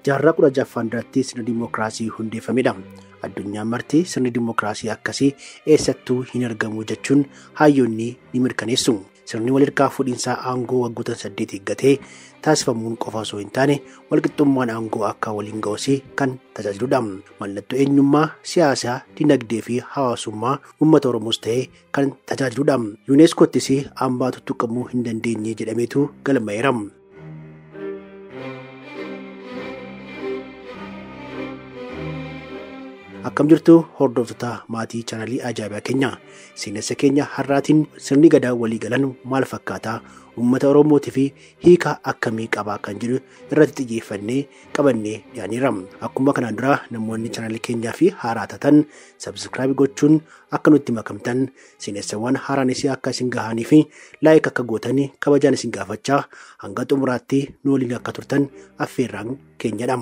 Jaarraa 16ffaan duratti sirna dimookiraasii hundeeffamedha. Addunyaan marti sirni dimookiraasii akkasii eessattuu hin argamu jechuun hayyoonni ni mirkaneessu. Sirni walharkaa fuudhinsaa aangoo waggoota 8 eeggatee taasifamuun qofa osoo hin taane walqixxummaan aangoo akka waliin ga'us kan tajaajiludha. Mallattoo eenyummaa siyaasaa, dinagdee fi hawaasummaa uummata Oromoos ta'ee kan tajaajiludha. UNESCOttis hambaa tuttuqamuu hin dandeenye jedhameetu galmaa'eera. Akkam jirtu hordoftoota maatii chaanalii ajaa'ibaa keenya. Seenessa keenya har'aatiin sirni gadaa waliigalan maal fakkaataa uummata Oromootii fi hiika akkamii qabaa kan jedhu irratti xiyyeeffannee qabannee dhiyaaniira. Akkuma kanaan dura namoonni chaanalii keenyaa fi haaraa taatan sabskiraayib gochuun akka nutti makamtan seenessawwan haaraanis akka isin gahanii fi laayik akka gootan kabajaan isin gaafachaa hanga xumuraatti nu waliin akka turtan affeerraan keenyadha.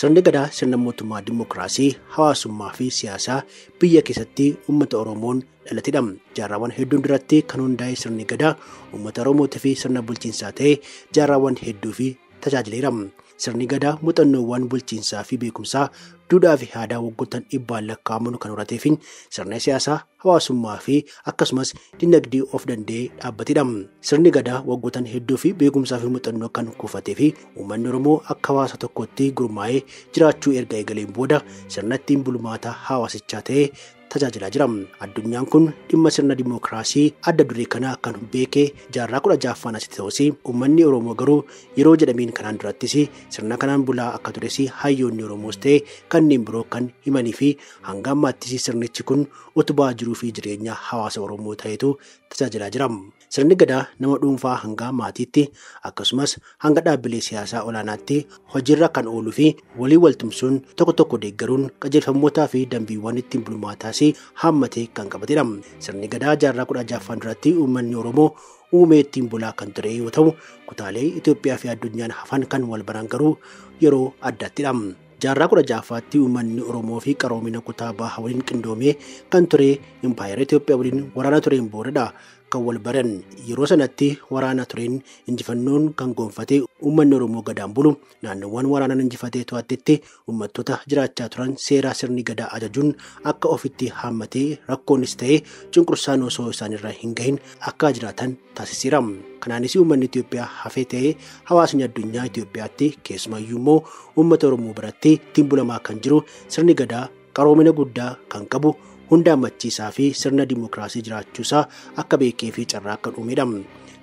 Sirni gadaa sirna mootummaa dimookiraasii hawaasummaa fi siyaasaa biyya keessatti uummata Oromoon dhalatedha. Jaarraawwan hedduun duratti kan hundaa'e sirni gadaa uummata Oromootii fi sirna bulchiinsaa ta'ee jaarraawwan hedduu fi tajaajileera. Sirni gadaa muuxannoowwan bulchiinsaa fi beekumsaa duudhaa fi aadaa waggoottan dhibbaan lakkaa'aman kan horatee fi sirna siyaasaa hawaasummaa fi akkasumas dinagdee of danda'ee dhaabbatedha. Sirni gadaa waggoottan hedduu fi beekumsaa fi muuxannoo kan kuufatee fi uummanni Oromoo akka hawaasa tokkotti gurmaa'ee jiraachuu erga eegaleen booda sirna ittiin bulmaata hawaasichaa ta'ee tajaajilaa jira. Addunyaan kun dhimma sirna dimookiraasii adda duree kana kan beekee jaarraa 16ffaan asitti ta'us uummanni Oromoo garuu yeroo jedhameen kanaan durattis sirna kanaan bulaa akka tures hayyoonni Oromoos ta'e kanneen biroo kan himanii fi hanga ammaattis sirnichi kun utubaa jiruu fi jireenya hawaasa Oromoo ta'etu tajaajilaa jira. Sirni gadaa nama dhuunfaa hanga maatiitti akkasumas hanga dhaabbilee siyaasaa olaanaatti hojiirra kan ooluu fi walii waltumsuun tokko tokko deeggaruun qajeelfamootaa fi dambiiwwan ittiin bulmaataas hammatee kan qabatedha. Sirni gadaa jaarraa 16ffaan duratti uummanni Oromoo uumee ittiin bulaa kan ture yoo ta'u kutaalee Itoophiyaa fi addunyaan hafan kan wal baran garuu yeroo addaattidha. Jaarraa 16ffaatti uummanni Oromoo fi qaroomina kutaa bahaa waliin qindoomee kan ture impaayera Itoophiyaa waliin waraana tureen boodadha kan wal baran. Yeroo sanatti waraana tureen injifannoon kan gonfate uummanni Oromoo gadaan bulu naannoowwan waraanaan injifatee to'atetti uummattoota jiraachaa turan seeraa sirni gadaa ajajuun akka ofitti haammatee rakkoonis ta'ee cunqursaan osoo isaanirra hin gahin akka jiraatan taasiseera. Kanaanis uummanni Itoophiyaa hafee ta'ee hawaasni addunyaa Itoophiyaatti keessumayyuu immoo uummata Oromoo biratti ittiin bulamaa kan jiru sirni gadaa qaroomina guddaa kan qabu hunda hammachiisaa fi sirna dimookiraasii jiraachuusaa akka beekee fi carraa kan uumedha.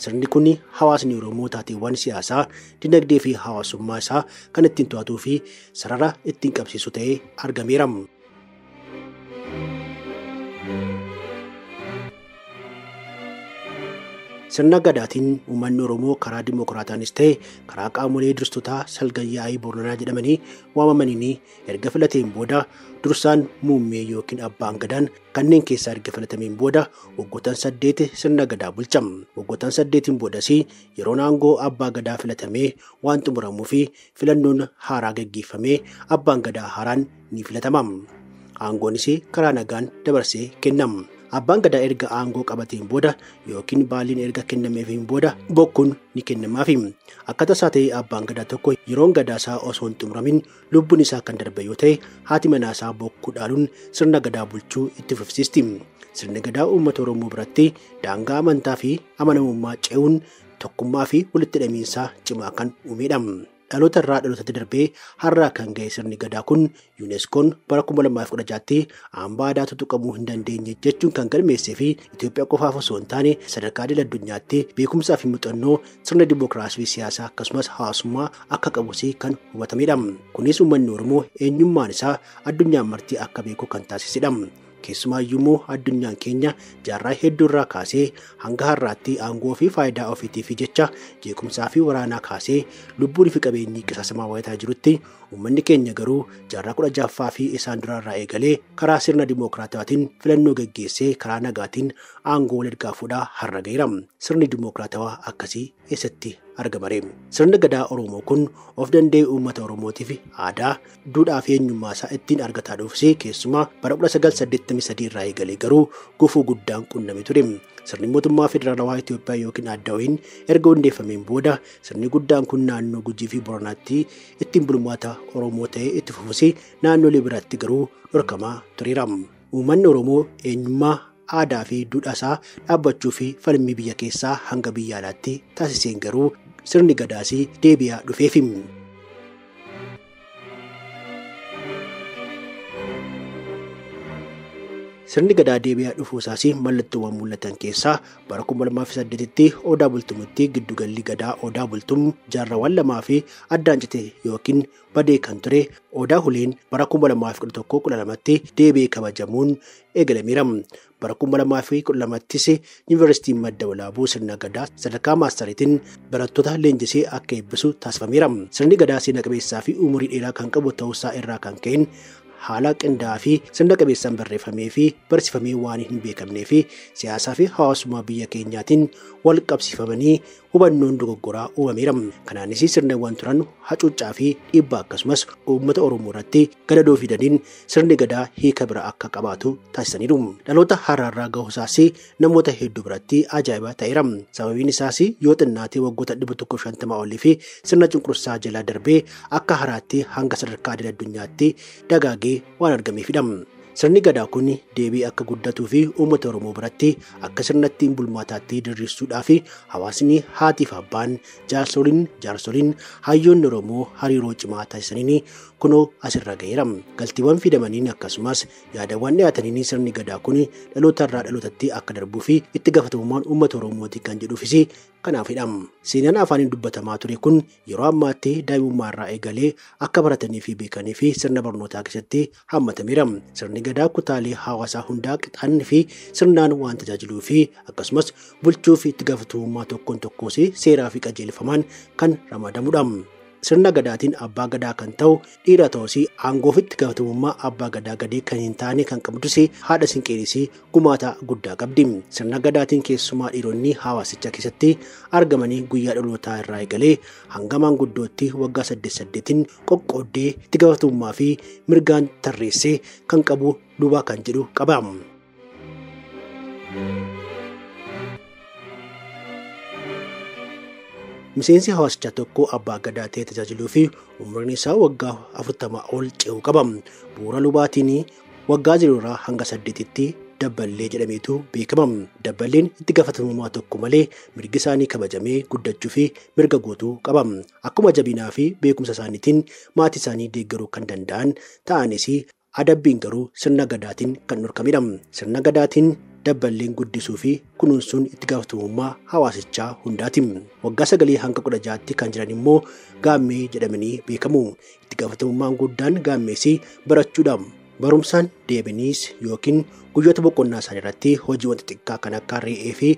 Sirni kun hawaasni Oromoo taateewwan siyaasaa, dinagdee fi hawaasummaa isaa kan ittiin to'atuu fi sarara ittiin qabsiisu ta'ee argameera. Sirna gadaatiin uummanni Oromoo karaa dimookiraataanis ta'e karaa qaamolee durstotaa salgan yaa'ii Booranaa jedhamanii waamamaniin erga filateen booda dursaan muummee yookiin abbaan gadaan kanneen keessaa erga filatameen booda waggoottan 8 sirna gadaa bulcha. Waggoottan 8 boodas yeroon aangoo abbaa gadaa filatamee waan xumuramuu fi filannoon haaraa gaggeeffamee abbaan gadaa haaraan ni filatama. Aangoonis karaa nagaan dabarsee kennama. Abbaan gadaa erga aangoo qabateen booda yookiin baaliin erga kennameefiin booda bokkuun ni kennamaafi. Akka tasaa ta'e abbaan gadaa tokko yeroon gadaa isaa osoo hin xumuramin lubbuun isaa kan darbe yoo ta'e haati manaa isaa bokkuu dhaaluun sirna gadaa bulchuu itti fufsiisti. Sirni gadaa uummata Oromoo biratti daangaa amantaa fi amanamummaa ce'uun tokkummaa fi walitti hidhamiinsa cimaa kan uumedha. Dhaloota irraa dhalootatti darbee har'aa kan ga'e sirni gadaa kun UNESCOon bara 2016tti hambaa aadaa tuttuqamuu hin dandeenye jechuun kan galmeessee fi Itoophiyaa qofaaf osoo hin taane sadarkaa idil addunyaatti beekumsaa fi muuxannoo sirna dimookiraasii fi siyaasaa akkasumas hawaasummaa akka qabus kan hubatamedha. Kunis uummanni Oromoo eenyummaan isaa addunyaan marti akka beeku kan taasisedha. Keessumaayyuu immoo addunyaan keenya jaarraa hedduu irraa kaasee hanga har'aatti aangoo fi faayidaa ofiitiif jecha jeequmsaa fi waraanaa kaasee lubbuun fi qabeenyi qisaasamaa wayitaa jirutti Uummanni keenya garuu jaarraa 16ffaa fi isaan duraarraa eegalee karaa sirna dimookiraatawaatiin filannoo geggeessee karaa nagaatiin aangoo wal ergaa fuudhaa har'a gaheera. Sirni dimookiraatawaa akkasii eessatti argama ree? Sirni gadaa Oromoo kun of danda'ee uummata Oromootiif aadaa, duudhaa fi eenyummaa isaa ittiin argataa dhufus keessumaa bara 1983 irraa eegalee garuu gufuu guddaan qunname ture. Sirni mootummaa federaalawaa Itoophiyaa yookiin Addaawwiin erga hundeeffameen booda sirni guddaan kun naannoo Gujii fi Booranaatti ittiin bulmaata Oromoo ta'ee itti fufus naannolee biraatti garuu dhorkamaa tureera. Uummanni Oromoo eenyummaa, aadaa fi duudhaa isaa dhaabbachuu fi falmii biyya keessaa hanga biyya alaatti taasiseen garuu sirni gadaas deebi'aa dhufeefi. Sirni gadaa deebi'aa dhufuu isaas mallattoowwan mul'atan keessaa bara 2008tti Odaa Bultumitti giddugalli gadaa Odaa Bultum jaarraawwan lamaa fi addaan cite yookiin badee kan ture Odaa Huleen bara 2011-12tti deebi'ee kabajamuun eegalameera. Bara 2012ttis Yuunivarsiitiin Madda Walaabuu sirna gadaa sadarkaa maastariitiin barattoota leenjisee akka eebbisu taasifameera. Sirni gadaa seena qabeessaa fi umurii dheeraa kan qabu ta'uusaa irraa kan ka'een haala qindaa'aa fi sirna qabeessaan barreeffamee fi barsiifamee waan hin beekamnee fi siyaasaa fi hawaasummaa biyya keenyaatiin wal qabsiifamanii hubannoon dogoggoraa uumameera. Kanaanis sirnawwan turan hacuuccaa fi dhiibbaa akkasumas uummata Oromoo irratti gadadoo fidaniin sirni gadaa hiika bira akka qabaatu taasisaniiru. Dhaloota haraarraa gahuusaas namoota hedduu biratti ajaa'iba ta'eera. Sababiin isaas yoo xinnaatee waggoota 150 olii fi sirna cunqursaa jala darbee akka haraatti hanga sadarkaa idil addunyaatti dagaagee waan argameefidha. Sirni gadaa kun deebii akka guddatuu fi uummata Oromoo biratti akka sirna ittiin bulmaataatti diriirsuudhaa fi hawaasni haatiif abbaan, jaarsoliin hayyoonni Oromoo hariiroo cimaa taasisaniin kunoo asirra gaheera. Galtiiwwan fidamaniin akkasumas yaadawwan dhiyaataniin sirni gadaa kun dhalootarraa dhalootatti akka darbuu fi itti gaafatamummaan uummata Oromooti kan jedhuufis kanaafidha. Seenaan afaaniin dubbatamaa ture kun yeroo ammaatti daa'imummaa irraa eegalee akka baratanii fi beekanii fi sirna barnootaa keessatti hammatameera. Sirni gadaa kutaalee hawaasaa hundaa qixaan fi sirnaan waan tajaajiluu fi akkasumas bulchuu fi itti gaafatamummaa tokkoon tokkoos seeraa fi qajeelfamaan kan ramadamudha. Sirna gadaatiin abbaa gadaa kan ta'u dhiira ta'us aangoo fi itti gaafatamummaa abbaa gadaa gadii kan hin taane kan qabdus haadha siinqeenis gumaata guddaa qabdi. Sirna gadaatiin keessumaa dhiironni hawaasicha keessatti argamanii guyyaa dhalootaa irraa eegalee hanga maanguddootti waggaa 8-8 qoqqooddee itti gaafatamummaa fi mirgaan tarreessee kan qabu lubaa kan jedhu qaba. Miseensi hawaasichaa tokko abbaa gadaa ta'ee tajaajiluu fi umriin isaa waggaa 40 ol ce'uu qaba. Bu'uura lubaatiin waggaa 0 irraa hanga 8tti dabballee jedhameetu beekama. Dabballeen itti gaafatamummaa tokko malee mirgi isaanii kabajamee guddachuu fi mirga guutuu qaba. Akkuma jabinaa fi beekumsa isaaniitiin maatii isaanii deeggaruu kan danda'an ta'anis adabbiin garuu sirna gadaatiin kan dhorkamedha. Sirna gadaatiin dabballeen guddisuu fi kunuunsuun itti gaafatamummaa hawaasichaa hundaati. Waggaa 9 hanga 16tti kan jiran immoo gaammee jedhamanii beekamu. Itti gaafatamummaan guddaan gaammees barachuudha. Barumsaan deebinis yookiin guyyoota boqonnaa isaanii irratti hojiiwwan xixiqqaa kan akka re'ee fi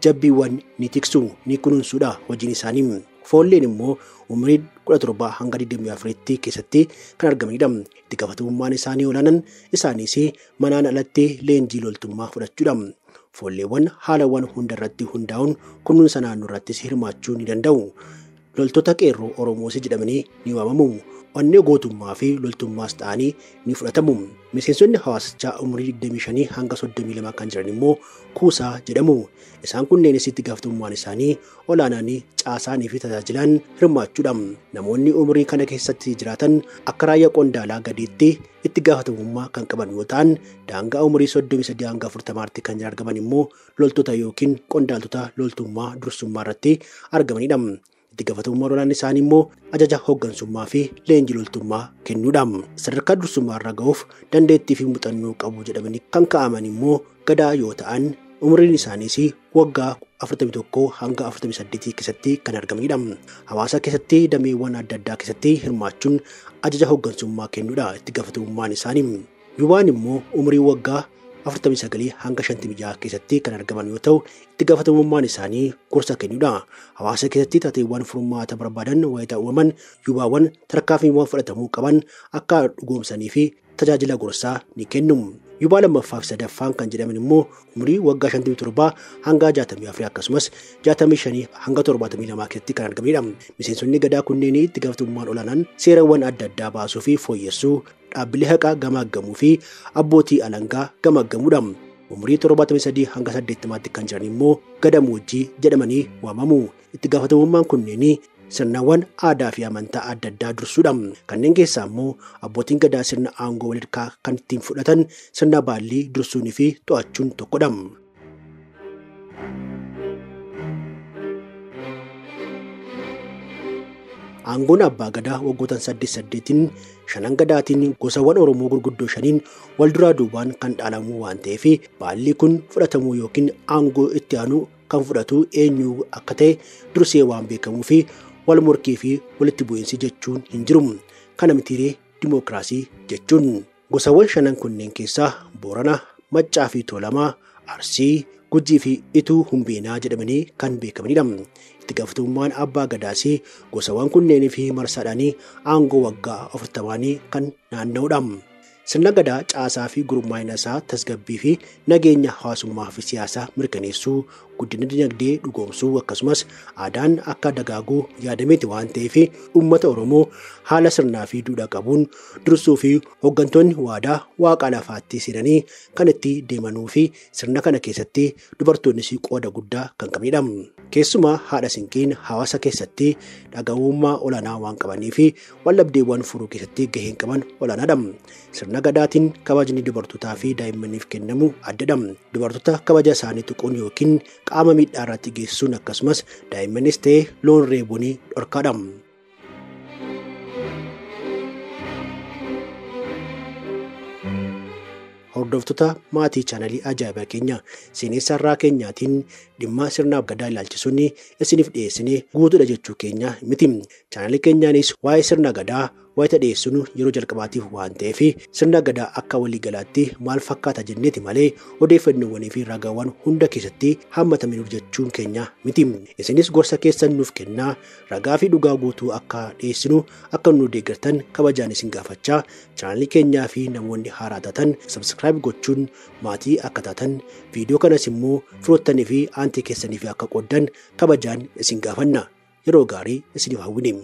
jabbiiwwan ni tiksu, ni kunuunsuudha hojiin isaanii. Foolleen immoo umurii 17 hanga 24tti keessatti kan argamanidha. Itti gaafatamummaan isaanii olaanaan isaanis manaan alatti leenjii loltummaa fudhachuudha. Foolleewwan haalawwan hunda irratti hundaa'uun kunuunsa naannoo irrattis hirmaachuu ni danda'u. Loltoota qeerroo Oromoos jedhamanii ni waamamu. Onnee gootummaa fi loltummaas ta'anii ni fudhatamu. Miseensonni hawaasichaa umurii 25 hanga 32 kan jiran immoo kuusaa jedhamu. Isaan kunneenis itti gaafatamummaan isaanii olaanaan caasaanii fi tajaajilaan hirmaachuudha. Namoonni umurii kana keessatti jiraatan akka raayyaa qondaalaa gadiitti itti gaafatamummaa kan qaban yoo ta'an, daangaa umurii 33 hanga 40tti kan argaman immoo loltoota yookiin qondaaltota loltummaa dursummaa irratti argamanidha. Itti gaafatamummaa olaanaan isaanii immoo ajaja hooggansummaa fi leenjii loltummaa kennuudha. Sadarkaa dursummaa irra gahuuf dandeettii fi muuxannoo qabu jedhamanii kan kaa'aman immoo gadaa yoo ta'an, umriin isaaniis waggaa 41 hanga 48 keessatti kan argamanidha. Hawaasa keessatti dameewwan adda addaa keessatti hirmaachuun ajaja hooggansummaa kennuudha itti gaafatamummaan isaanii. Yubaan immoo umurii waggaa 49 hanga 56 keessatti kan argaman yoo ta'u, itti gaafatamummaan isaanii gorsa kennuudha. Hawaasa keessatti taateewwan furmaata barbaadan wayita uumaman yuubaawwan tarkaanfiiwwan fudhatamuu qaban akka dhugoomsanii fi tajaajila gorsaa ni kennu. Yuubaa lammaffaa fi sadaffaan kan jedhaman immoo umurii waggaa 57 hanga 64 akkasumas 65 hanga 72 keessatti kan argamanidha. Miseensonni gadaa kunneen itti gaafatamummaan olaanaan seerawwan adda addaa baasuu fi fooyyessuu, dhaabbilee haqaa gamaaggamuu fi abbootii alangaa gamaaggamuudha. Umurii 73 hanga 80tti kan jiran immoo gadamoojjii jedhamanii waamamu. Itti gaafatamummaan kunneen sirnawwan aadaa fi amantaa adda addaa dursuudha. Kanneen keessaa immoo abbootiin gadaa sirna aangoo walirkaa kan ittiin fudhatan sirna baallii dursuunii fi to'achuun tokkodha. Aangoon abbaa gadaa waggoota 8-8 shanan gadaatiin gosawwan Oromoo gurguddoo shaniin wal duraa duubaan kan dhaalamu waan ta'eef baalli kun fudhatamuu yookiin aangoo itti aanu kan fudhatu eenyu akka ta'e dursee waan beekamuu fi wal morkii fi walitti bu'iinsi jechuun hin jiru. Kana mitiiree dimookiraasii jechuun. Gosawwan shanan kunneen keessaa Boorana, Maccaa fi Tuulamaa, Arsii, Gujii fi Ituu Humbeenaa jedhamanii kan beekamanidha. Itti gaafatamummaan abbaa gadaas gosawwan kunneenii fi marsaadhaan aangoo waggaa 40 kan naanna'udha. Sirna gadaa caasaa fi gurmaa'ina isaa tasgabbii fi nageenya hawaasummaa fi siyaasaa mirkaneessuu, guddina dinagdee dhugoomsuu akkasumas aadaan akka dagaaguu yaadameeti waan ta'eef uummata Oromoo haala sirnaa fi duudhaa qabuun dursuu fi hooggantoonni waadaa waaqa lafaatti seenanii kan itti deemanuu fi sirna kana keessatti dubartoonnis qooda guddaa kan qabanidha. Keessumaa haadha siinqeen hawaasa keessatti dhaga'ummaa olaanaa waan qabanii fi wallabdeewwan furuu keessatti gaheen qaban olaanaadha. Sirna gadaatiin kabajni dubartootaa fi daa'immaniif kennamu addadha. Dubartoota kabaja isaanii tuquun yookiin qaama miidhaa irratti geessisuun akkasumas daa'immanis ta'e loon reebuun dhorkaadha. Hordoftoota maatii chaanalii Ajaa'iba Keenya seenessa irraa keenyaatiin dhimma sirna gadaa ilaalchisuun isiniif dhiyeessine guutuudha jechuu keenya miti. Chaanalii keenyaanis waa'ee sirna gadaa wayita dhiyeessinu yeroo jalqabaatiif waan ta'eef sirna gadaa akka waliigalaatti maal fakkaata jenneeti malee odeeffannoowwanii fi ragaawwan hunda keessatti hammatamaniiru jechuun keenya miti. Isinis gorsa keessan nuuf kennaa ragaa fi dhugaa guutuu akka dhiyeessinu akka nu deeggartan kabajaan isin gaafachaa chaanalii keenyaa fi namoonni haaraa taatan subscribe gochuun maatii akka taatan viidiyoo kanas immoo firoottanii fi aantii keessaniif akka qooddan kabajaan isin gaafanna. Yeroo gaarii isiniif hawwina.